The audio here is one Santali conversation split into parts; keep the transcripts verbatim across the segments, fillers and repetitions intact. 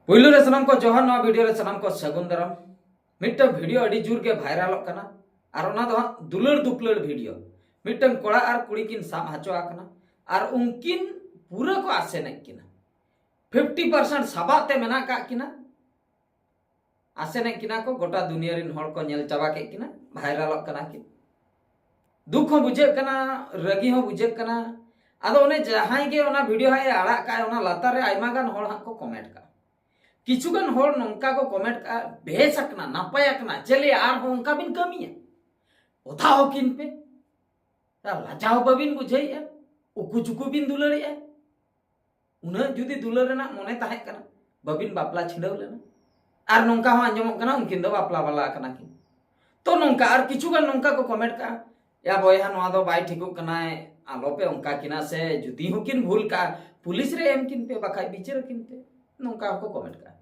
ᱯᱩᱭᱞᱩ ᱨᱮ ᱥᱟᱱᱟᱢ ᱠᱚ ᱡᱚᱦᱟᱨ, ᱱᱚᱣᱟ ᱵᱷᱤᱰᱤᱭᱳ ᱨᱮ ᱥᱟᱱᱟᱢ ᱠᱚ ᱥᱟᱹᱜᱩᱱ ᱫᱟᱨᱟᱢ᱾ ᱢᱤᱫᱴᱟᱝ ᱵᱷᱤᱰᱤᱭᱳ ᱟᱹᱰᱤ ᱡᱳᱨ ᱜᱮ ᱵᱷᱟᱭᱨᱟᱞᱚᱜ ᱠᱟᱱᱟ, ᱟᱨ ᱚᱱᱟ ᱫᱚ ᱦᱟᱸᱜ ᱫᱩᱞᱟᱹᱲ ᱫᱩᱯᱞᱟᱹᱲ ᱵᱷᱤᱰᱤᱭᱳ᱾ ᱢᱤᱫᱴᱟᱝ ᱠᱚᱲᱟ ᱟᱨ ᱠᱩᱲᱤ ᱠᱤᱱ ᱥᱟᱵ ᱦᱚᱪᱚ ᱟᱠᱟᱱᱟ, ᱟᱨ ᱩᱱᱠᱤᱱ ᱯᱩᱨᱟᱹ ᱠᱚ ᱟᱥᱮᱱᱮᱫ ᱠᱤᱱᱟ, ᱯᱷᱤᱯᱴᱤ ᱯᱟᱨᱥᱮᱱᱴ ᱥᱟᱵᱟᱜ ᱛᱮ ᱢᱮᱱᱟᱜ ᱠᱟᱜ ᱠᱤᱱᱟ᱾ ᱟᱥᱮᱱᱮᱫ ᱠᱤᱱᱟ ᱠᱚ, ᱜᱚᱴᱟ ᱫᱩᱱᱤᱭᱟᱹ ᱨᱤᱱ ᱦᱚᱲ ᱠᱚ ᱧᱮᱞ ᱪᱟᱵᱟ ᱠᱮᱫ ᱠᱤᱱᱟ, ᱵᱷᱟᱭᱨᱟᱞᱚᱜ ᱠᱟᱱᱟ ᱠᱤᱱ᱾ ᱫᱩᱠ ᱦᱚᱸ ᱵᱩᱡᱷᱟᱹᱜ ᱠᱟᱱᱟ, ᱨᱟᱹᱜᱤ ᱦᱚᱸ ᱵᱩᱡᱷᱟᱹᱜ ᱠᱟᱱᱟ᱾ ᱟᱫᱚ ᱚᱱᱮ ᱡᱟᱦᱟᱸᱭ ᱜᱮ ᱚᱱᱟ ᱵᱷᱤᱰᱤᱭᱳ ᱦᱟᱸᱜ ᱮ ᱟᱲᱟᱜ ᱠᱟᱜᱼᱟᱭ, ᱚᱱᱟ ᱞᱟᱛᱟᱨ ᱨᱮ ᱟᱭᱢᱟ ᱜᱟᱱ ᱦᱚᱲ ᱦᱟᱸᱜ ᱠᱚ ᱠᱚᱢᱮᱱᱴ ᱠᱟᱜᱼᱟ᱾ ᱠᱤᱪᱷᱩ ᱜᱟᱱ ᱦᱚᱲ ᱱᱚᱝᱠᱟ ᱠᱚ ᱠᱚᱢᱮᱱᱴ ᱠᱟᱜᱼᱟ, "ᱵᱮᱥ ᱟᱠᱟᱱᱟ, ᱱᱟᱯᱟᱭ ᱟᱠᱟᱱᱟ, ᱪᱮᱫ ᱞᱟᱹᱭᱟ, ᱟᱨᱦᱚᱸ ᱚᱱᱠᱟ ᱵᱤᱱ ᱠᱟᱹᱢᱤᱭᱟ? ᱚᱛᱷᱟ ᱦᱚᱸᱠᱤᱱ ᱯᱮ, ᱟᱨ ᱞᱟᱡᱟᱣ ᱵᱟᱹᱵᱤᱱ ᱵᱩᱡᱷᱟᱹᱣᱮᱫᱼᱟ, ᱩᱠᱩ ᱪᱩᱠᱩ ᱵᱤᱱ ᱫᱩᱞᱟᱹᱲᱮᱫᱼᱟ᱾ ᱩᱱᱟᱹᱜ ᱡᱩᱫᱤ ᱫᱩᱞᱟᱹᱲ ᱨᱮᱱᱟᱜ ᱢᱚᱱᱮ ᱛᱟᱦᱮᱸ ᱠᱟᱱᱟ, ᱵᱟᱹᱵᱤᱱ ᱵᱟᱯᱞᱟ ᱪᱷᱤᱰᱟᱹᱣ ᱞᱮᱱᱟ?" ᱟᱨ ᱱᱚᱝᱠᱟ ᱦᱚᱸ ᱟᱸᱡᱚᱢᱚᱜ ᱠᱟᱱᱟ, ᱩᱱᱠᱤᱱ ᱫᱚ ᱵᱟᱯᱞᱟ ᱵᱟᱞᱟ ᱟᱠᱟᱱᱟ ᱠᱤᱱ᱾ ᱛᱚ ᱱᱚᱝᱠᱟ ᱟᱨ ᱠᱤᱪᱷᱩ ᱜᱟᱱ ᱱᱚᱝᱠᱟ ᱠᱚ ᱠᱚᱢᱮᱱᱴ ᱠᱟᱜᱼᱟ, "ᱭᱟ ᱵᱚᱭᱦᱟ, ᱱᱚᱣᱟ ᱫᱚ ᱵᱟᱭ ᱴᱷᱤᱠᱚᱜ ᱠᱟᱱᱟᱭ, ᱟᱞᱚᱯᱮ ᱚᱱᱠᱟ ᱠᱤᱱᱟ, ᱥᱮ ᱡᱩᱫᱤ ᱦᱚᱸᱠᱤᱱ ᱵᱷᱩᱞ ᱠᱟᱜᱼᱟ, ᱯᱩᱞᱤᱥ ᱨᱮ ᱮᱢ ᱠᱤᱱ ᱯᱮ, ᱵᱟᱠᱷᱟᱡ ᱵᱤᱪᱟᱹᱨ ᱟᱹᱠᱤᱱ ᱯᱮ", ᱱᱚᱝᱠᱟ ᱦᱚᱸᱠᱚ ᱠᱚᱢᱮᱱᱴ ᱠᱟᱜᱼᱟ᱾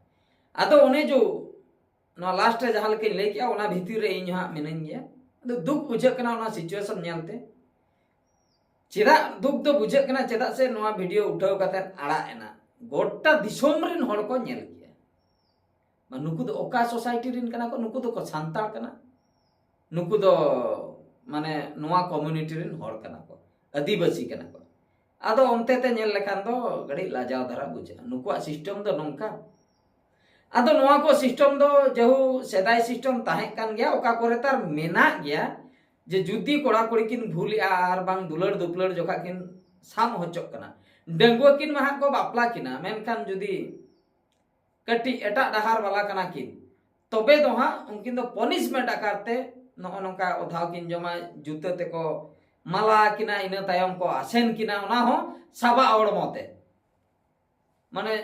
ᱟᱫᱚ ᱚᱱᱮ ᱡᱚ ᱱᱚᱣᱟ ᱞᱟᱥᱴ ᱨᱮ ᱡᱟᱦᱟᱸ ᱞᱮᱠᱟᱧ ᱞᱟᱹᱭ ᱠᱮᱜᱼᱟ, ᱚᱱᱟ ᱵᱷᱤᱛᱤᱨ ᱨᱮ ᱤᱧ ᱦᱟᱸᱜ ᱢᱤᱱᱟᱹᱧ ᱜᱮᱭᱟ᱾ ᱟᱫᱚ ᱫᱩᱠ ᱵᱩᱡᱷᱟᱹᱜ ᱠᱟᱱᱟ ᱚᱱᱟ ᱥᱤᱪᱩᱭᱮᱥᱚᱱ ᱧᱮᱞᱛᱮ᱾ ᱪᱮᱫᱟᱜ ᱫᱩᱠ ᱫᱚ ᱵᱩᱡᱷᱟᱹᱜ ᱠᱟᱱᱟ? ᱪᱮᱫᱟᱜ ᱥᱮ ᱱᱚᱣᱟ ᱵᱷᱤᱰᱤᱭᱳ ᱩᱴᱷᱟᱹᱣ ᱠᱟᱛᱮ ᱟᱲᱟᱜ ᱮᱱᱟ, ᱜᱚᱴᱟ ᱫᱤᱥᱚᱢ ᱨᱮᱱ ᱦᱚᱲ ᱠᱚ ᱧᱮᱞ ᱠᱮᱜᱼᱟ᱾ ᱢᱟ, ᱱᱩᱠᱩ ᱫᱚ ᱚᱠᱟ ᱥᱳᱥᱟᱭᱴᱤ ᱨᱮᱱ ᱠᱟᱱᱟ ᱠᱚ? ᱱᱩᱠᱩ ᱫᱚᱠᱚ ᱥᱟᱱᱛᱟᱲ ᱠᱟᱱᱟ, ᱱᱩᱠᱩ ᱫᱚ ᱢᱟᱱᱮ ᱱᱚᱣᱟ ᱠᱚᱢᱭᱩᱱᱤᱴᱤ ᱨᱮᱱ ᱦᱚᱲ ᱠᱟᱱᱟ ᱠᱚ, ᱟᱹᱫᱤᱵᱟᱹᱥᱤ ᱠᱟᱱᱟ ᱠᱚ᱾ ᱟᱫᱚ ᱚᱱᱛᱮ ᱛᱮ ᱧᱮᱞ ᱞᱮᱠᱷᱟᱱ ᱫᱚ ᱠᱟᱹᱴᱤᱡ ᱞᱟᱡᱟᱣ ᱫᱷᱟᱨᱟ ᱵᱩᱡᱷᱟᱹᱜᱼᱟ᱾ ᱱᱩᱠᱩᱣᱟᱜ ᱥᱤᱥᱴᱮᱢ ᱫᱚ ᱱᱚᱝᱠᱟ᱾ ᱟᱫᱚ ᱱᱚᱣᱟ ᱠᱚ ᱥᱤᱥᱴᱮᱢ ᱫᱚ ᱡᱮᱦᱩ ᱥᱮᱫᱟᱭ ᱥᱤᱥᱴᱮᱢ ᱛᱟᱦᱮᱸ ᱠᱟᱱ ᱜᱮᱭᱟ, ᱚᱠᱟ ᱠᱚᱨᱮ ᱛᱟᱨ ᱢᱮᱱᱟᱜ ᱜᱮᱭᱟ, ᱡᱮ ᱡᱩᱫᱤ ᱠᱚᱲᱟ ᱠᱩᱲᱤ ᱠᱤᱱ ᱵᱷᱩᱞᱮᱜᱼᱟ ᱟᱨ ᱵᱟᱝ ᱫᱩᱞᱟᱹᱲ ᱫᱩᱯᱞᱟᱹᱲ ᱡᱚᱠᱷᱟ ᱠᱤᱱ ᱥᱟᱵ ᱦᱚᱪᱚᱜ ᱠᱟᱱᱟ, ᱰᱟᱺᱜᱩᱣᱟᱹ ᱠᱤᱱ ᱢᱟ ᱦᱟᱸᱜ ᱠᱚ ᱵᱟᱯᱞᱟ ᱠᱤᱱᱟ, ᱢᱮᱱᱠᱷᱟᱱ ᱡᱩᱫᱤ ᱠᱟᱹᱴᱤᱡ ᱮᱴᱟᱜ ᱰᱟᱦᱟᱨ ᱵᱟᱞᱟ ᱠᱟᱱᱟ ᱠᱤᱱ, ᱛᱚᱵᱮ ᱫᱚ ᱦᱟᱸᱜ ᱩᱱᱠᱤᱱ ᱫᱚ ᱯᱚᱱᱤᱥᱢᱮᱱᱴ ᱟᱠᱟᱨ ᱛᱮ ᱱᱚᱜᱼᱚ ᱱᱚᱝᱠᱟ ᱚᱫᱷᱟᱣ ᱠᱤᱱ ᱡᱚᱢᱟ, ᱡᱩᱛᱟᱹ ᱛᱮᱠᱚ ᱢᱟᱞᱟ ᱠᱤᱱᱟ, ᱤᱱᱟᱹ ᱛᱟᱭᱚᱢ ᱠᱚ ᱟᱥᱮᱱ ᱠᱤᱱᱟ, ᱚᱱᱟ ᱦᱚᱸ ᱥᱟᱵᱟᱜ ᱦᱚᱲᱢᱚ ᱛᱮ᱾ ᱢᱟᱱᱮ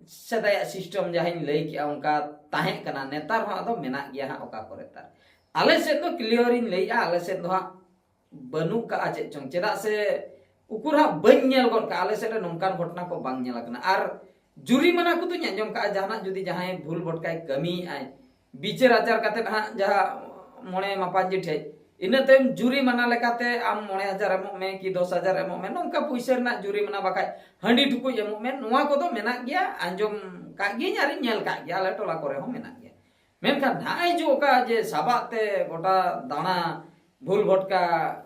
ᱥᱮᱫᱟᱭᱟᱜ ᱥᱤᱥᱴᱮᱢ ᱡᱟᱦᱟᱸᱧ ᱞᱟᱹᱭ ᱠᱮᱜᱼᱟ, ᱚᱱᱠᱟ ᱛᱟᱦᱮᱸ ᱠᱟᱱᱟ, ᱱᱮᱛᱟᱨ ᱦᱚᱸ ᱟᱫᱚ ᱢᱮᱱᱟᱜ ᱜᱮᱭᱟ ᱦᱟᱸᱜ ᱚᱠᱟ ᱠᱚᱨᱮ ᱛᱟᱨ᱾ ᱟᱞᱮ ᱥᱮᱫ ᱫᱚ ᱠᱞᱤᱭᱟᱨᱤᱧ ᱞᱟᱹᱭᱮᱜᱼᱟ, ᱟᱞᱮ ᱥᱮᱫ ᱫᱚ ᱦᱟᱸᱜ ᱵᱟᱹᱱᱩᱜ ᱠᱟᱜᱼᱟ ᱪᱮᱫ ᱪᱚᱝ, ᱪᱮᱫᱟᱜ ᱥᱮ ᱩᱠᱩᱨ ᱦᱟᱸᱜ ᱵᱟᱹᱧ ᱧᱮᱞ ᱜᱚᱫ ᱠᱟᱜᱼᱟ, ᱟᱞᱮ ᱥᱮᱫ ᱨᱮ ᱱᱚᱝᱠᱟᱱ ᱜᱷᱚᱴᱚᱱᱟ ᱠᱚ ᱵᱟᱝ ᱧᱮᱞ ᱟᱠᱟᱱᱟ᱾ ᱟᱨ ᱡᱩᱨᱤᱢᱟᱱᱟ ᱠᱚᱫᱚᱧ ᱟᱸᱡᱚᱢ ᱠᱟᱜᱼᱟ, ᱡᱟᱦᱟᱱᱟᱜ ᱡᱩᱫᱤ ᱡᱟᱦᱟᱸᱭ ᱵᱷᱩᱞ ᱵᱷᱚᱴᱠᱟᱭ ᱠᱟᱹᱢᱤᱭᱮᱫᱼᱟᱭ, ᱵᱤᱪᱟᱹᱨ ᱟᱪᱟᱨ ᱠᱟᱛᱮᱫ ᱦᱟᱸᱜ ᱡᱟᱦᱟᱸ ᱢᱚᱬᱮ ᱢᱟᱯᱟᱡᱤ ᱴᱷᱮᱡ ᱤᱱᱟᱹ ᱛᱟᱭᱚᱢ ᱡᱩᱨᱤᱢᱟᱱᱟ ᱞᱮᱠᱟᱛᱮ ᱟᱢ ᱢᱚᱬᱮ ᱦᱟᱡᱟᱨ ᱮᱢᱚᱜ ᱢᱮ ᱠᱤ ᱫᱚᱥ ᱦᱟᱡᱟᱨ ᱮᱢᱚᱜ ᱢᱮ, ᱱᱚᱝᱠᱟ ᱯᱩᱭᱥᱟᱹ ᱨᱮᱱᱟᱜ ᱡᱩᱨᱤᱢᱟᱱᱟ, ᱵᱟᱠᱷᱟᱡ ᱦᱟᱺᱰᱤ ᱴᱩᱠᱩᱡ ᱮᱢᱚᱜ ᱢᱮ, ᱱᱚᱣᱟ ᱠᱚᱫᱚ ᱢᱮᱱᱟᱜ ᱜᱮᱭᱟ, ᱟᱸᱡᱚᱢ ᱠᱟᱜ ᱜᱤᱭᱟᱹᱧ ᱟᱨᱤᱧ ᱧᱮᱞ ᱠᱟᱜ ᱜᱮᱭᱟ, ᱟᱞᱮ ᱴᱚᱞᱟ ᱠᱚᱨᱮ ᱦᱚᱸ ᱢᱮᱱᱟᱜ ᱜᱮᱭᱟ᱾ ᱢᱮᱱᱠᱷᱟᱱ ᱱᱚᱜᱼᱚᱭ ᱡᱮ ᱚᱠᱟ ᱡᱮ ᱥᱟᱵᱟᱜ ᱛᱮ ᱜᱚᱴᱟ ᱫᱟᱬᱟ, ᱵᱷᱩᱞ ᱵᱷᱚᱴᱠᱟ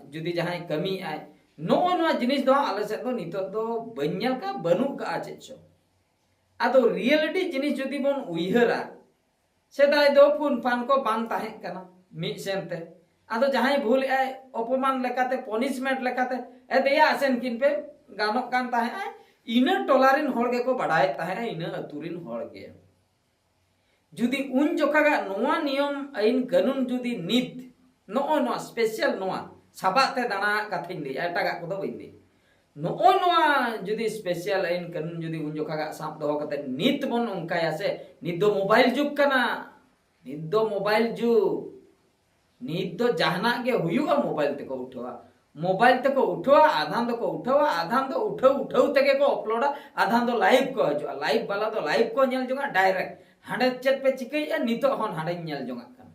ᱡᱩᱫᱤ ᱡᱟᱦᱟᱸᱭ ᱠᱟᱹᱢᱤᱭᱮᱫᱼᱟᱭ, ᱱᱚᱜᱼᱚ ᱱᱚᱣᱟ ᱡᱤᱱᱤᱥ ᱫᱚ ᱦᱟᱸᱜ ᱟᱞᱮ ᱥᱮᱫ ᱫᱚ ᱱᱤᱛᱚᱜ ᱫᱚ ᱵᱟᱹᱧ ᱧᱮᱞ ᱠᱟᱜᱼᱟ, ᱵᱟᱹᱱᱩᱜ ᱠᱟᱜᱼᱟ ᱪᱮᱫ ᱪᱚ᱾ ᱟᱫᱚ ᱨᱤᱭᱮᱞᱤᱴᱤ ᱡᱤᱱᱤᱥ ᱡᱩᱫᱤ ᱵᱚᱱ ᱩᱭᱦᱟᱹᱨᱟ, ᱥᱮᱫᱟᱭ ᱫᱚ ᱯᱷᱩᱱ ᱯᱷᱟᱱ ᱠᱚ ᱵᱟᱝ ᱛᱟᱦᱮᱸ ᱠᱟᱱᱟ ᱢᱤᱫ ᱥᱮᱱ ᱛᱮ᱾ ᱟᱫᱚ ᱡᱟᱦᱟᱸᱭ ᱵᱷᱩᱞᱮᱜᱼᱟᱭ, ᱚᱯᱚᱢᱟᱱ ᱞᱮᱠᱟᱛᱮ, ᱯᱚᱱᱤᱥᱢᱮᱱᱴ ᱞᱮᱠᱟᱛᱮ, "ᱮ ᱫᱮᱭᱟ ᱟᱥᱮᱱ ᱠᱤᱱ ᱯᱮ", ᱜᱟᱱᱚᱜ ᱠᱟᱱ ᱛᱟᱦᱮᱸᱜᱼᱟ᱾ ᱤᱱᱟᱹ ᱴᱚᱞᱟ ᱨᱮᱱ ᱦᱚᱲ ᱜᱮᱠᱚ ᱵᱟᱰᱟᱭᱮᱫ ᱛᱟᱦᱮᱸᱜᱼᱟ, ᱤᱱᱟᱹ ᱟᱹᱛᱩ ᱨᱮᱱ ᱦᱚᱲ ᱜᱮ᱾ ᱡᱩᱫᱤ ᱩᱱ ᱡᱚᱠᱷᱟᱜᱟᱜ ᱱᱚᱣᱟ ᱱᱤᱭᱚᱢ ᱟᱹᱭᱤᱱ ᱠᱟᱹᱱᱩᱱ ᱡᱩᱫᱤ ᱱᱤᱛ, ᱱᱚᱜᱼᱚᱭ ᱱᱚᱣᱟ ᱥᱯᱮᱥᱟᱞ ᱱᱚᱣᱟ ᱥᱟᱵᱟᱜ ᱛᱮ ᱫᱟᱬᱟᱣᱟᱜ ᱠᱟᱛᱷᱟᱧ ᱞᱟᱹᱭᱟ, ᱮᱴᱟᱜᱟᱜ ᱠᱚᱫᱚ ᱵᱟᱹᱧ ᱞᱟᱹᱭᱟ᱾ ᱱᱚᱜᱼᱚᱭ ᱱᱚᱣᱟ ᱡᱩᱫᱤ ᱥᱯᱮᱥᱟᱞ ᱟᱹᱭᱤᱱ ᱠᱟᱹᱱᱩᱱ ᱡᱩᱫᱤ ᱩᱱ ᱡᱚᱠᱷᱟᱜᱟᱜ ᱥᱟᱵ ᱫᱚᱦᱚ ᱠᱟᱛᱮ ᱱᱤᱛ ᱵᱚᱱ ᱚᱱᱠᱟᱭᱟ ᱥᱮ, ᱱᱤᱛ ᱫᱚ ᱢᱳᱵᱟᱭᱤᱞ ᱡᱩᱜᱽ ᱠᱟᱱᱟ, ᱱᱤᱛ ᱫᱚ ᱢᱳᱵᱟᱭᱤᱞ ᱡᱩᱜᱽ, ᱱᱤᱛ ᱫᱚ ᱡᱟᱦᱟᱱᱟᱜ ᱜᱮ ᱦᱩᱭᱩᱜᱼᱟ ᱢᱳᱵᱟᱭᱤᱞ ᱛᱮᱠᱚ ᱩᱴᱷᱟᱹᱣᱟ, ᱢᱳᱵᱟᱭᱤᱞ ᱛᱮᱠᱚ ᱩᱴᱷᱟᱹᱣᱟ, ᱟᱫᱷᱟᱱ ᱫᱚᱠᱚ ᱩᱴᱷᱟᱹᱣᱟ, ᱟᱫᱷᱟᱱ ᱫᱚ ᱩᱴᱷᱟᱹᱣ ᱩᱴᱷᱟᱹᱣ ᱛᱮᱜᱮ ᱠᱚ ᱟᱯᱞᱳᱰᱟ, ᱟᱫᱷᱟᱱ ᱫᱚ ᱞᱟᱭᱤᱵᱷ ᱠᱚ ᱦᱤᱡᱩᱜᱼᱟ, ᱞᱟᱭᱤᱵᱷ ᱵᱟᱞᱟ ᱫᱚ ᱞᱟᱭᱤᱵᱷ ᱠᱚ ᱧᱮᱞ ᱡᱚᱝᱟ ᱰᱟᱭᱨᱮᱠᱴ, ᱦᱟᱸᱰᱮ ᱪᱮᱫ ᱯᱮ ᱪᱤᱠᱟᱹᱭᱮᱫᱼᱟ ᱱᱤᱛᱚᱜ ᱦᱚᱸ ᱦᱟᱸᱰᱮᱧ ᱧᱮᱞ ᱡᱚᱝᱟᱜ ᱠᱟᱱᱟ᱾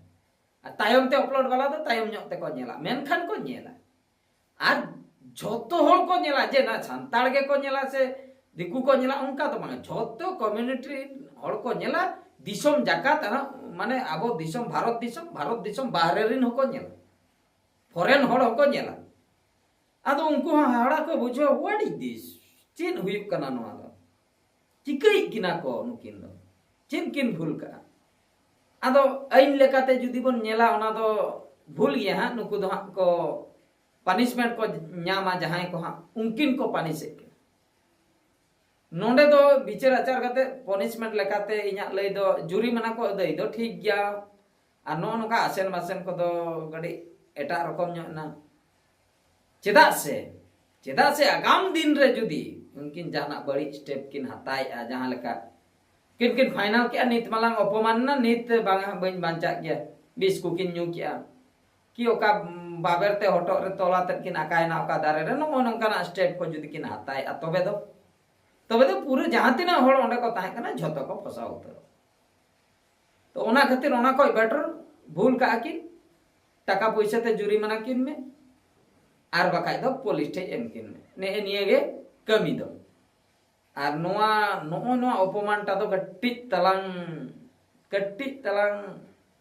ᱟᱨ ᱛᱟᱭᱚᱢ ᱛᱮ ᱟᱯᱞᱳᱰ ᱵᱟᱞᱟ ᱫᱚ ᱛᱟᱭᱚᱢ ᱧᱚᱜ ᱛᱮᱠᱚ ᱧᱮᱞᱟ, ᱢᱮᱱᱠᱷᱟᱱ ᱠᱚ ᱧᱮᱞᱟ᱾ ᱟᱨ ᱡᱷᱚᱛᱚ ᱦᱚᱲ ᱠᱚ ᱧᱮᱞᱟ, ᱡᱮ ᱱᱟ ᱥᱟᱱᱛᱟᱲ ᱜᱮᱠᱚ ᱧᱮᱞᱟ ᱥᱮ ᱫᱤᱠᱩ ᱠᱚ ᱧᱮᱞᱟ, ᱚᱱᱠᱟ ᱫᱚ ᱵᱟᱝ, ᱡᱷᱚᱛᱚ ᱠᱚᱢᱤᱭᱩᱱᱤᱴᱤ ᱨᱮᱱ ᱦᱚᱲ ᱠᱚ ᱧᱮᱞᱟ, ᱫᱤᱥᱚᱢ ᱡᱟᱠᱟᱛ, ᱟᱨ ᱢᱟᱱᱮ ᱟᱵᱚ ᱫᱤᱥᱚᱢ, ᱵᱷᱟᱨᱚᱛ ᱫᱤᱥᱚᱢ, ᱵᱷᱟᱨᱚᱛ ᱫᱤᱥᱚᱢ ᱵᱟᱦᱨᱮ ᱨᱮᱱ ᱦᱚᱸᱠᱚ ᱧᱮᱞᱟ, ᱯᱷᱚᱨᱮᱱ ᱦᱚᱲ ᱦᱚᱸᱠᱚ ᱧᱮᱞᱟ᱾ ᱟᱫᱚ ᱩᱱᱠᱩ ᱦᱚᱸ ᱦᱟᱦᱟᱲᱟ ᱠᱚ ᱵᱩᱡᱷᱟᱹᱣᱟ, "What is this? ᱪᱮᱫ ᱦᱩᱭᱩᱜ ᱠᱟᱱᱟ ᱱᱚᱣᱟ ᱫᱚ? ᱪᱤᱠᱟᱹᱭᱮᱫ ᱠᱤᱱᱟ ᱠᱚ ᱱᱩᱠᱤᱱ ᱫᱚ? ᱪᱮᱫ ᱠᱤᱱ ᱵᱷᱩᱞ ᱠᱟᱜᱼᱟ?" ᱟᱫᱚ ᱟᱹᱭᱤᱱ ᱞᱮᱠᱟᱛᱮ ᱡᱩᱫᱤ ᱵᱚᱱ ᱧᱮᱞᱟ, ᱚᱱᱟ ᱫᱚ ᱵᱷᱩᱞ ᱜᱮᱭᱟ ᱦᱟᱸᱜ, ᱱᱩᱠᱩ ᱫᱚ ᱦᱟᱸᱜ ᱠᱚ ᱯᱟᱱᱤᱥᱢᱮᱱᱴ ᱠᱚ ᱧᱟᱢᱟ, ᱡᱟᱦᱟᱸᱭ ᱠᱚ ᱦᱟᱸᱜ ᱩᱱᱠᱤᱱ ᱠᱚ ᱯᱟᱱᱤᱥᱮᱫ ᱠᱤᱱᱟ᱾ ᱱᱚᱰᱮ ᱫᱚ ᱵᱤᱪᱟᱹᱨ ᱟᱪᱟᱨ ᱠᱟᱛᱮ ᱯᱚᱱᱤᱥᱢᱮᱱᱴ ᱞᱮᱠᱟᱛᱮ ᱤᱧᱟᱹᱜ ᱞᱟᱹᱭ ᱫᱚ ᱡᱩᱨᱤᱢᱟᱱᱟ ᱠᱚ ᱟᱹᱫᱟᱹᱭ ᱫᱚ ᱴᱷᱤᱠ ᱜᱮᱭᱟ, ᱟᱨ ᱱᱚᱜᱼᱚ ᱱᱚᱝᱠᱟ ᱟᱥᱮᱱ ᱵᱟᱥᱮᱱ ᱠᱚᱫᱚ ᱠᱟᱹᱴᱤᱡ ᱮᱴᱟᱜ ᱨᱚᱠᱚᱢ ᱧᱚᱜ ᱮᱱᱟ᱾ ᱪᱮᱫᱟᱜ ᱥᱮ, ᱪᱮᱫᱟᱜ ᱥᱮ ᱟᱜᱟᱢ ᱫᱤᱱ ᱨᱮ ᱡᱩᱫᱤ ᱩᱱᱠᱤᱱ ᱡᱟᱦᱟᱱᱟᱜ ᱵᱟᱹᱲᱤᱡ ᱥᱴᱮᱯ ᱠᱤᱱ ᱦᱟᱛᱟᱣᱮᱫᱼᱟ, ᱡᱟᱦᱟᱸ ᱞᱮᱠᱟ ᱠᱤᱱ ᱠᱤᱱ ᱯᱷᱟᱭᱱᱟᱞ ᱠᱮᱜᱼᱟ, ᱱᱤᱛ ᱢᱟᱞᱟᱝ ᱚᱯᱚᱢᱟᱱ ᱮᱱᱟ, ᱱᱤᱛ ᱵᱟᱝᱟ ᱵᱟᱹᱧ ᱵᱟᱧᱪᱟᱜ ᱜᱮᱭᱟ, ᱵᱤᱥ ᱠᱚᱠᱤᱱ ᱧᱩ ᱠᱮᱜᱼᱟ, ᱠᱤ ᱚᱠᱟ ᱵᱟᱵᱮᱨ ᱛᱮ ᱦᱚᱴᱚᱜ ᱨᱮ ᱛᱚᱞ ᱟᱛᱮᱫ ᱠᱤᱱ ᱟᱠᱟᱭᱮᱱᱟ ᱚᱠᱟ ᱫᱟᱨᱮ ᱨᱮ, ᱱᱚᱜᱼᱚ ᱱᱚᱝᱠᱟᱱᱟᱜ ᱥᱴᱮᱯ ᱠᱚ ᱡᱩᱫᱤ ᱠᱤᱱ ᱦᱟᱛᱟᱣᱮᱫᱼᱟ, ᱛᱚᱵᱮ ᱫᱚ, ᱛᱚᱵᱮ ᱫᱚ ᱯᱩᱨᱟᱹ ᱡᱟᱦᱟᱸ ᱛᱤᱱᱟᱹᱜ ᱦᱚᱲ ᱚᱸᱰᱮ ᱠᱚ ᱛᱟᱦᱮᱸ ᱠᱟᱱᱟ, ᱡᱷᱚᱛᱚ ᱠᱚ ᱯᱷᱚᱥᱟᱣ ᱩᱛᱟᱹᱨᱚᱜᱼᱟ᱾ ᱛᱚ ᱚᱱᱟ ᱠᱷᱟᱹᱛᱤᱨ ᱚᱱᱟ ᱠᱷᱚᱡ ᱵᱮᱴᱟᱨ ᱵᱷᱩᱞ ᱠᱟᱜᱼᱟ ᱠᱤᱱ, ᱴᱟᱠᱟ ᱯᱚᱭᱥᱟ ᱛᱮ ᱡᱩᱨᱤᱢᱟᱱᱟ ᱠᱤᱱ ᱢᱮ, ᱟᱨ ᱵᱟᱠᱷᱟᱡ ᱫᱚ ᱯᱩᱞᱤᱥ ᱴᱷᱮᱡ ᱮᱢ ᱠᱤᱱ ᱢᱮ᱾ ᱱᱮᱜᱼᱮ ᱱᱤᱭᱟᱹ ᱜᱮ ᱠᱟᱹᱢᱤ ᱫᱚ᱾ ᱟᱨ ᱱᱚᱣᱟ, ᱱᱚᱜᱼᱚᱭ ᱱᱚᱣᱟ ᱚᱯᱚᱢᱟᱱᱴᱟ ᱫᱚ ᱠᱟᱹᱴᱤᱡ ᱛᱟᱞᱟᱝ, ᱠᱟᱹᱴᱤᱡ ᱛᱟᱞᱟᱝ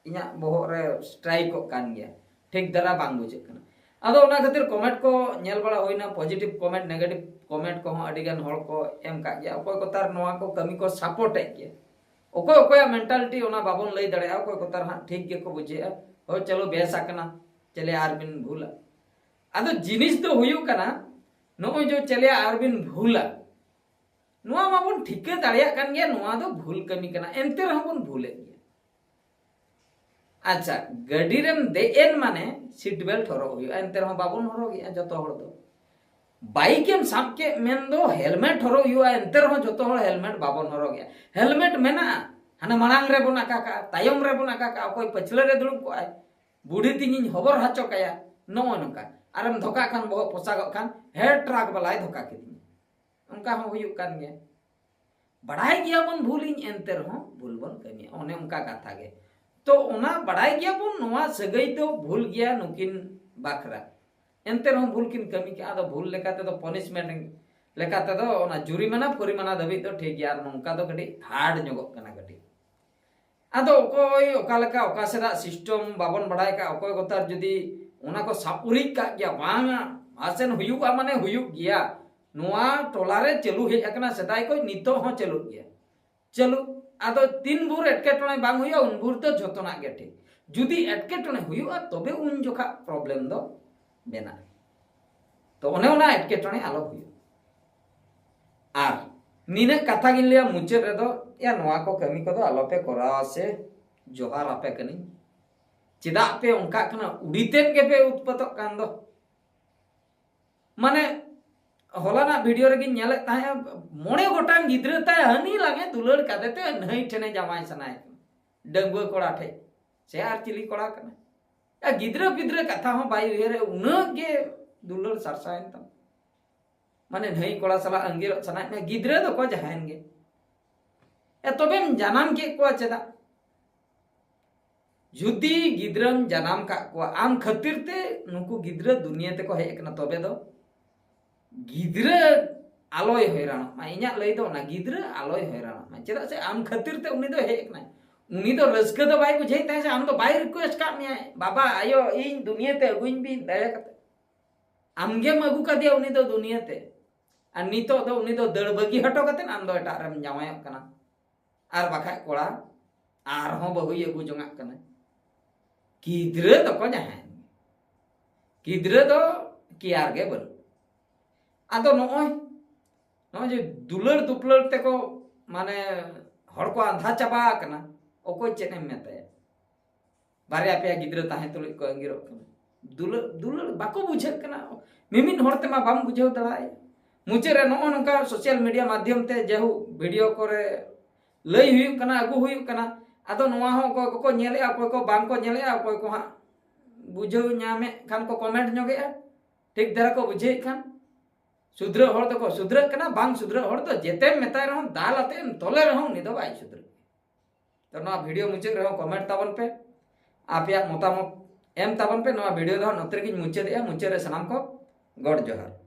ᱤᱧᱟᱹᱜ ᱵᱚᱦᱚᱜ ᱨᱮ ᱥᱴᱨᱟᱭᱤᱠᱚᱜ ᱠᱟᱱ ᱜᱮᱭᱟ, ᱴᱷᱤᱠ ᱫᱷᱟᱨᱟ ᱵᱟᱝ ᱵᱩᱡᱷᱟᱹᱜ ᱠᱟᱱᱟ᱾ ᱟᱫᱚ ᱚᱱᱟ ᱠᱷᱟᱹᱛᱤᱨ ᱠᱚᱢᱮᱱᱴ ᱠᱚ ᱧᱮᱞ ᱵᱟᱲᱟ ᱦᱩᱭᱱᱟ, ᱯᱚᱡᱤᱴᱤᱵᱷ ᱠᱚᱢᱮᱱᱴ, ᱱᱮᱜᱮᱴᱤᱵᱷ ᱠᱚᱢᱮᱱᱴ ᱠᱚᱦᱚᱸ ᱟᱹᱰᱤ ᱜᱟᱱ ᱦᱚᱲ ᱠᱚ ᱮᱢ ᱠᱟᱜ ᱜᱮᱭᱟ᱾ ᱚᱠᱚᱭ ᱠᱚ ᱛᱟᱨ ᱱᱚᱣᱟ ᱠᱚ ᱠᱟᱹᱢᱤ ᱠᱚ ᱥᱟᱯᱳᱨᱴ ᱮᱫ ᱜᱮᱭᱟ, ᱚᱠᱚᱭ ᱚᱠᱚᱭᱟᱜ ᱢᱮᱱᱴᱟᱞᱤᱴᱤ ᱚᱱᱟ ᱵᱟᱵᱚᱱ ᱞᱟᱹᱭ ᱫᱟᱲᱮᱭᱟᱜᱼᱟ᱾ ᱚᱠᱚᱭ ᱠᱚ ᱛᱟᱨ ᱦᱟᱸᱜ ᱴᱷᱤᱠ ᱜᱮᱠᱚ ᱵᱩᱡᱷᱟᱹᱣᱟ, ᱦᱳᱭ ᱪᱚᱞᱚ ᱵᱮᱥ ᱟᱠᱟᱱᱟ, ᱪᱮᱞᱮ ᱟᱨ ᱵᱤᱱ ᱵᱷᱩᱞᱟ᱾ ᱟᱫᱚ ᱡᱤᱱᱤᱥ ᱫᱚ ᱦᱩᱭᱩᱜ ᱠᱟᱱᱟ, ᱱᱚᱜᱼᱚᱭ ᱡᱮ ᱪᱮᱞᱮ ᱟᱨ ᱵᱤᱱ ᱵᱷᱩᱞᱟ, ᱱᱚᱣᱟ ᱢᱟᱵᱚᱱ ᱴᱷᱤᱠᱟᱹ ᱫᱟᱲᱮᱭᱟᱜ ᱠᱟᱱ ᱜᱮᱭᱟ, ᱱᱚᱣᱟ ᱫᱚ ᱵᱷᱩᱞ ᱠᱟᱹᱢᱤ ᱠᱟᱱᱟ, ᱮᱱᱛᱮ ᱨᱮᱦᱚᱸ ᱵᱚᱱ ᱵᱷᱩᱞᱮᱫ ᱜᱮᱭᱟ᱾ ᱟᱪᱪᱷᱟ, ᱜᱟᱹᱰᱤ ᱨᱮᱢ ᱫᱮᱡ ᱮᱱ ᱢᱟᱱᱮ ᱥᱤᱴ ᱵᱮᱞᱴ ᱦᱚᱨᱚᱜ ᱦᱩᱭᱩᱜᱼᱟ, ᱮᱱᱛᱮ ᱨᱮᱦᱚᱸ ᱵᱟᱵᱚᱱ ᱦᱚᱨᱚᱜᱮᱜᱼᱟ ᱡᱚᱛᱚ ᱦᱚᱲ ᱫᱚ᱾ ᱵᱟᱭᱤᱠ ᱮᱢ ᱥᱟᱵ ᱠᱮᱫ ᱢᱮᱱ ᱫᱚ ᱦᱮᱞᱢᱮᱴ ᱦᱚᱨᱚᱜ ᱦᱩᱭᱩᱜᱼᱟ, ᱮᱱᱛᱮ ᱨᱮᱦᱚᱸ ᱡᱚᱛᱚ ᱦᱚᱲ ᱦᱮᱞᱢᱮᱴ ᱵᱟᱵᱚᱱ ᱦᱚᱨᱚᱜᱮᱜᱼᱟ᱾ ᱦᱮᱞᱢᱮᱴ ᱢᱮᱱᱟᱜᱼᱟ, ᱦᱟᱱᱮ ᱢᱟᱲᱟᱝ ᱨᱮᱵᱚᱱ ᱟᱠᱟ ᱠᱟᱜᱼᱟ, ᱛᱟᱭᱚᱢ ᱨᱮᱵᱚᱱ ᱟᱠᱟ ᱠᱟᱜᱼᱟ, ᱚᱠᱚᱭ ᱯᱟᱹᱪᱷᱞᱟᱹ ᱨᱮ ᱫᱩᱲᱩᱵ ᱠᱚᱜᱼᱟᱭ, ᱵᱩᱰᱷᱤ ᱛᱤᱧᱤᱧ ᱦᱚᱵᱚᱨ ᱦᱚᱪᱚ ᱠᱟᱭᱟ, ᱱᱚᱜᱼᱚ ᱱᱚᱝᱠᱟ᱾ ᱟᱨᱮᱢ ᱫᱷᱚᱠᱟ ᱠᱷᱟᱱ, ᱵᱚᱦᱚᱜ ᱯᱚᱥᱟᱜᱚᱜ ᱠᱷᱟᱱ, ᱦᱮ ᱴᱨᱟᱠ ᱵᱟᱞᱟᱭ ᱫᱷᱚᱠᱟ ᱠᱤᱫᱤᱧᱟ, ᱚᱱᱠᱟ ᱦᱚᱸ ᱦᱩᱭᱩᱜ ᱠᱟᱱ ᱜᱮᱭᱟ᱾ ᱵᱟᱲᱟᱭ ᱜᱮᱭᱟᱵᱚᱱ ᱵᱷᱩᱞᱤᱧ, ᱮᱱᱛᱮ ᱨᱮᱦᱚᱸ ᱵᱷᱩᱞ ᱵᱚᱱ ᱠᱟᱹᱢᱤᱭᱟ, ᱚᱱᱮ ᱚᱱᱠᱟ ᱠᱟᱛᱷᱟ ᱜᱮ᱾ ᱛᱚ ᱚᱱᱟ ᱵᱟᱲᱟᱭ ᱜᱮᱭᱟᱵᱚᱱ, ᱱᱚᱣᱟ ᱥᱟᱹᱜᱟᱹᱭ ᱫᱚ ᱵᱷᱩᱞ ᱜᱮᱭᱟ ᱱᱩᱠᱤᱱ ᱵᱟᱠᱷᱨᱟ, ᱮᱱᱛᱮ ᱨᱮᱦᱚᱸ ᱵᱷᱩᱞ ᱠᱤᱱ ᱠᱟᱹᱢᱤ ᱠᱮᱜᱼᱟ᱾ ᱟᱫᱚ ᱵᱷᱩᱞ ᱞᱮᱠᱟ ᱛᱮᱫᱚ ᱯᱚᱱᱤᱥᱢᱮᱱᱴ ᱞᱮᱠᱟ ᱛᱮᱫᱚ ᱚᱱᱟ ᱡᱩᱨᱤᱢᱟᱱᱟ ᱯᱷᱚᱨᱤᱢᱟᱱᱟ ᱫᱷᱟᱹᱵᱤᱡ ᱫᱚ ᱴᱷᱤᱠ ᱜᱮᱭᱟ, ᱟᱨ ᱱᱚᱝᱠᱟ ᱫᱚ ᱠᱟᱹᱴᱤᱡ ᱦᱟᱨᱰ ᱧᱚᱜᱚᱜ ᱠᱟᱱᱟ ᱠᱟᱹᱴᱤᱡ᱾ ᱟᱫᱚ ᱚᱠᱚᱭ ᱚᱠᱟ ᱞᱮᱠᱟ, ᱚᱠᱟ ᱥᱮᱫᱟᱜ ᱥᱤᱥᱴᱮᱢ ᱵᱟᱵᱚᱱ ᱵᱟᱲᱟᱭ ᱠᱟᱜᱼᱟ, ᱚᱠᱚᱭ ᱠᱚᱛᱟᱨ ᱡᱩᱫᱤ ᱚᱱᱟ ᱠᱚ ᱥᱟᱵ ᱩᱨᱤᱡ ᱠᱟᱜ ᱜᱮᱭᱟ, ᱵᱟᱝᱟ ᱢᱟᱥᱮᱱ ᱦᱩᱭᱩᱜᱼᱟ ᱢᱟᱱᱮ ᱦᱩᱭᱩᱜ ᱜᱮᱭᱟ, ᱱᱚᱣᱟ ᱴᱚᱞᱟ ᱨᱮ ᱪᱟᱹᱞᱩ ᱦᱮᱡ ᱟᱠᱟᱱᱟ ᱥᱮᱫᱟᱭ ᱠᱷᱚᱱ, ᱱᱤᱛᱚᱜ ᱦᱚᱸ ᱪᱟᱹᱞᱩᱜ ᱜᱮᱭᱟ᱾ ᱪᱟᱹᱞᱩ, ᱟᱫᱚ ᱛᱤᱱ ᱵᱷᱳᱨ ᱮᱴᱠᱮᱴᱚᱬᱮ ᱵᱟᱝ ᱦᱩᱭᱩᱜᱼᱟ, ᱩᱱ ᱵᱷᱳᱨ ᱫᱚ ᱡᱷᱚᱛᱚᱱᱟᱜ ᱜᱮ ᱴᱷᱤᱠ᱾ ᱡᱩᱫᱤ ᱮᱴᱠᱮᱴᱚᱬᱮ ᱦᱩᱭᱩᱜᱼᱟ, ᱛᱚᱵᱮ ᱩᱱ ᱡᱚᱠᱷᱟ ᱯᱨᱚᱵᱞᱮᱢ ᱫᱚ ᱵᱮᱱᱟᱜᱼᱟ᱾ ᱛᱚ ᱚᱱᱮ ᱚᱱᱟ ᱮᱴᱠᱮᱴᱚᱬᱮ ᱟᱞᱚ ᱦᱩᱭᱩᱜ᱾ ᱟᱨ ᱱᱤᱱᱟᱹᱜ ᱠᱟᱛᱷᱟ ᱜᱤᱧ ᱞᱟᱹᱭᱟ ᱢᱩᱪᱟᱹᱫ ᱨᱮᱫᱚ, ᱭᱟ ᱱᱚᱣᱟ ᱠᱚ ᱠᱟᱹᱢᱤ ᱠᱚᱫᱚ ᱟᱞᱚᱯᱮ ᱠᱚᱨᱟᱣᱟ ᱥᱮ, ᱡᱚᱦᱟᱨ ᱟᱯᱮ ᱠᱟᱹᱱᱟᱹᱧ᱾ ᱪᱮᱫᱟᱜ ᱯᱮ ᱚᱱᱠᱟᱜ ᱠᱟᱱᱟ? ᱩᱲᱤᱛᱮᱫ ᱜᱮᱯᱮ ᱩᱛᱯᱟᱛᱚᱜ ᱠᱟᱱ ᱫᱚ᱾ ᱢᱟᱱᱮ ᱦᱚᱞᱟᱱᱟᱜ ᱵᱷᱤᱰᱤᱭᱳ ᱨᱮᱜᱮᱧ ᱧᱮᱞᱮᱫ ᱛᱟᱦᱮᱸᱜᱼᱟ, ᱢᱚᱬᱮ ᱜᱚᱴᱟᱝ ᱜᱤᱫᱽᱨᱟᱹ ᱛᱟᱭ ᱦᱟᱹᱱᱤ ᱞᱟᱝᱮ ᱫᱩᱞᱟᱹᱲ ᱠᱟᱫᱮ ᱛᱮ ᱱᱟᱹᱭ ᱴᱷᱮᱱᱮ ᱡᱟᱶᱟᱭ ᱥᱟᱱᱟᱭᱮ ᱠᱟᱱᱟ, ᱰᱟᱺᱜᱩᱣᱟᱹ ᱠᱚᱲᱟ ᱴᱷᱮᱡ ᱥᱮ ᱟᱨ ᱪᱤᱞᱤ ᱠᱚᱲᱟ ᱠᱟᱱᱟᱭ᱾ ᱟᱨ ᱜᱤᱫᱽᱨᱟᱹ ᱯᱤᱫᱽᱨᱟᱹ ᱠᱟᱛᱷᱟ ᱦᱚᱸ ᱵᱟᱭ ᱩᱭᱦᱟᱹᱨᱮ, ᱩᱱᱟᱹᱜ ᱜᱮ ᱫᱩᱞᱟᱹᱲ ᱥᱟᱨᱥᱟᱣᱮᱱ ᱛᱟᱢᱟ᱾ ᱢᱟᱱᱮ ᱱᱟᱹᱭ ᱠᱚᱲᱟ ᱥᱟᱞᱟᱜ ᱟᱸᱜᱤᱨᱚᱜ ᱥᱟᱱᱟᱭᱮᱫ ᱢᱮᱭᱟ, ᱜᱤᱫᱽᱨᱟᱹ ᱫᱚᱠᱚ ᱡᱟᱦᱟᱸᱭᱮᱱ ᱜᱮ᱾ ᱮ ᱛᱚᱵᱮᱢ ᱡᱟᱱᱟᱢ ᱠᱮᱫ ᱠᱚᱣᱟ ᱪᱮᱫᱟᱜ? ᱡᱩᱫᱤ ᱜᱤᱫᱽᱨᱟᱹᱢ ᱡᱟᱱᱟᱢ ᱠᱟᱜ ᱠᱚᱣᱟ ᱟᱢ ᱠᱷᱟᱹᱛᱤᱨ ᱛᱮ, ᱱᱩᱠᱩ ᱜᱤᱫᱽᱨᱟᱹ ᱫᱩᱱᱤᱭᱟᱹ ᱛᱮᱠᱚ ᱦᱮᱡ ᱟᱠᱟᱱᱟ, ᱛᱚᱵᱮ ᱫᱚ ᱜᱤᱫᱽᱨᱟᱹ ᱟᱞᱚᱭ ᱦᱚᱭᱨᱟᱱᱚᱜ ᱢᱟ᱾ ᱤᱧᱟᱹᱜ ᱞᱟᱹᱭ ᱫᱚ ᱚᱱᱟ, ᱜᱤᱫᱽᱨᱟᱹ ᱟᱞᱚᱭ ᱦᱚᱭᱨᱟᱱᱚᱜ ᱢᱟ᱾ ᱪᱮᱫᱟᱜ ᱥᱮ ᱟᱢ ᱠᱷᱟᱹᱛᱤᱨ ᱛᱮ ᱩᱱᱤ ᱫᱚ ᱦᱮᱡ ᱟᱠᱟᱱᱟᱭ᱾ ᱩᱱᱤ ᱫᱚ ᱨᱟᱹᱥᱠᱟᱹ ᱫᱚ ᱵᱟᱭ ᱵᱩᱡᱷᱟᱹᱣᱮᱫ ᱛᱟᱦᱮᱸᱫ ᱥᱮ, ᱟᱢ ᱫᱚ ᱵᱟᱭ ᱨᱤᱠᱩᱭᱮᱥᱴ ᱠᱟᱜ ᱢᱮᱭᱟᱭ, "ᱵᱟᱵᱟ, ᱟᱭᱳ, ᱤᱧ ᱫᱩᱱᱤᱭᱟᱹ ᱛᱮ ᱟᱹᱜᱩᱧ ᱵᱤᱱ ᱫᱟᱭᱟ ᱠᱟᱛᱮ᱾" ᱟᱢᱜᱮᱢ ᱟᱹᱜᱩ ᱠᱟᱫᱮᱭᱟ ᱩᱱᱤ ᱫᱚ ᱫᱩᱱᱤᱭᱟᱹ ᱛᱮ᱾ ᱟᱨ ᱱᱤᱛᱚᱜ ᱫᱚ ᱩᱱᱤ ᱫᱚ ᱫᱟᱹᱲ ᱵᱟᱹᱜᱤ ᱦᱚᱴᱚ ᱠᱟᱛᱮ ᱟᱢ ᱫᱚ ᱮᱴᱟᱜ ᱨᱮᱢ ᱡᱟᱶᱟᱭᱚᱜ ᱠᱟᱱᱟ᱾ ᱟᱨ ᱵᱟᱠᱷᱟᱡ ᱠᱚᱲᱟ ᱟᱨᱦᱚᱸ ᱵᱟᱹᱦᱩᱭ ᱟᱹᱜᱩ ᱡᱚᱝᱟᱜ ᱠᱟᱱᱟ᱾ ᱜᱤᱫᱽᱨᱟᱹ ᱫᱚᱠᱚ ᱡᱟᱦᱟᱸᱭ ᱜᱤᱫᱽᱨᱟᱹ ᱫᱚ ᱠᱮᱭᱟᱨ ᱜᱮ ᱵᱟᱹᱱᱩᱜ᱾ ᱟᱫᱚ ᱱᱚᱜᱼᱚᱭ, ᱱᱚᱜᱼᱚᱭ ᱡᱮ ᱫᱩᱞᱟᱹᱲ ᱫᱩᱯᱞᱟᱹᱲ ᱛᱮᱠᱚ ᱢᱟᱱᱮ ᱦᱚᱲ ᱠᱚ ᱟᱸᱫᱷᱟ ᱪᱟᱵᱟ ᱟᱠᱟᱱᱟ, ᱚᱠᱚᱭ ᱪᱮᱫ ᱮᱢ ᱢᱮᱛᱟᱭᱟ? ᱵᱟᱨᱭᱟ ᱯᱮᱭᱟ ᱜᱤᱫᱽᱨᱟᱹ ᱛᱟᱦᱮᱸ ᱛᱩᱞᱩᱡ ᱠᱚ ᱟᱸᱜᱤᱨᱚᱜ ᱠᱟᱱᱟ᱾ ᱫᱩᱞᱟᱹᱲ, ᱫᱩᱞᱟᱹᱲ ᱵᱟᱠᱚ ᱵᱩᱡᱷᱟᱹᱜ ᱠᱟᱱᱟ᱾ ᱢᱤᱢᱤᱫ ᱦᱚᱲ ᱛᱮᱢᱟ ᱵᱟᱢ ᱵᱩᱡᱷᱟᱹᱣ ᱫᱟᱲᱮᱭᱟᱭᱟ᱾ ᱢᱩᱪᱟᱹᱫ ᱨᱮ ᱱᱚᱜᱼᱚ ᱱᱚᱝᱠᱟ ᱥᱳᱥᱟᱞ ᱢᱤᱰᱤᱭᱟ ᱢᱟᱫᱽᱫᱷᱚᱢ ᱛᱮ ᱡᱟᱭᱦᱳᱠ ᱵᱷᱤᱰᱤᱭᱳ ᱠᱚᱨᱮ ᱞᱟᱹᱭ ᱦᱩᱭᱩᱜ ᱠᱟᱱᱟ, ᱟᱹᱜᱩ ᱦᱩᱭᱩᱜ ᱠᱟᱱᱟ᱾ ᱟᱫᱚ ᱱᱚᱣᱟ ᱦᱚᱸ ᱚᱠᱚᱭ ᱠᱚᱠᱚ ᱧᱮᱞᱮᱜᱼᱟ, ᱚᱠᱚᱭ ᱠᱚ ᱵᱟᱝ ᱠᱚ ᱧᱮᱞᱮᱜᱼᱟ, ᱚᱠᱚᱭ ᱠᱚ ᱦᱟᱸᱜ ᱵᱩᱡᱷᱟᱹᱣ ᱧᱟᱢᱮᱫ ᱠᱷᱟᱱ ᱠᱚ ᱠᱚᱢᱮᱱᱴ ᱧᱚᱜᱮᱜᱼᱟ᱾ ᱴᱷᱤᱠ ᱫᱷᱟᱨᱟ ᱠᱚ ᱵᱩᱡᱷᱟᱹᱣᱮᱫ ᱠᱷᱟᱱ, ᱥᱩᱫᱷᱨᱟᱹᱜ ᱦᱚᱲ ᱫᱚᱠᱚ ᱥᱩᱫᱷᱨᱟᱹᱜ ᱠᱟᱱᱟ, ᱵᱟᱝ ᱥᱩᱫᱷᱨᱟᱹᱜ ᱦᱚᱲ ᱫᱚ ᱡᱮᱛᱮᱢ ᱢᱮᱛᱟᱭ ᱨᱮᱦᱚᱸ, ᱫᱟᱞ ᱟᱛᱮ ᱮᱢ ᱛᱚᱞᱮ ᱨᱮᱦᱚᱸ, ᱩᱱᱤ ᱫᱚ ᱵᱟᱭ ᱥᱩᱫᱷᱨᱟᱹᱜ᱾ ᱛᱚ ᱱᱚᱣᱟ ᱵᱷᱤᱰᱤᱭᱳ ᱢᱩᱪᱟᱹᱫ ᱨᱮᱦᱚᱸ ᱠᱚᱢᱮᱱᱴ ᱛᱟᱵᱚᱱ ᱯᱮ, ᱟᱯᱮᱭᱟᱜ ᱢᱚᱛᱟᱢᱚᱛ ᱮᱢ ᱛᱟᱵᱚᱱ ᱯᱮ᱾ ᱱᱚᱣᱟ ᱵᱷᱤᱰᱤᱭᱳ ᱫᱚ ᱦᱟᱸᱜ ᱱᱚᱛᱮ ᱨᱮᱜᱮᱧ ᱢᱩᱪᱟᱹᱫᱮᱜᱼᱟ᱾ ᱢᱩᱪᱟᱹᱫ ᱨᱮ ᱥᱟᱱᱟᱢ ᱠᱚ ᱜᱚᱰ ᱡᱚᱦᱟᱨ᱾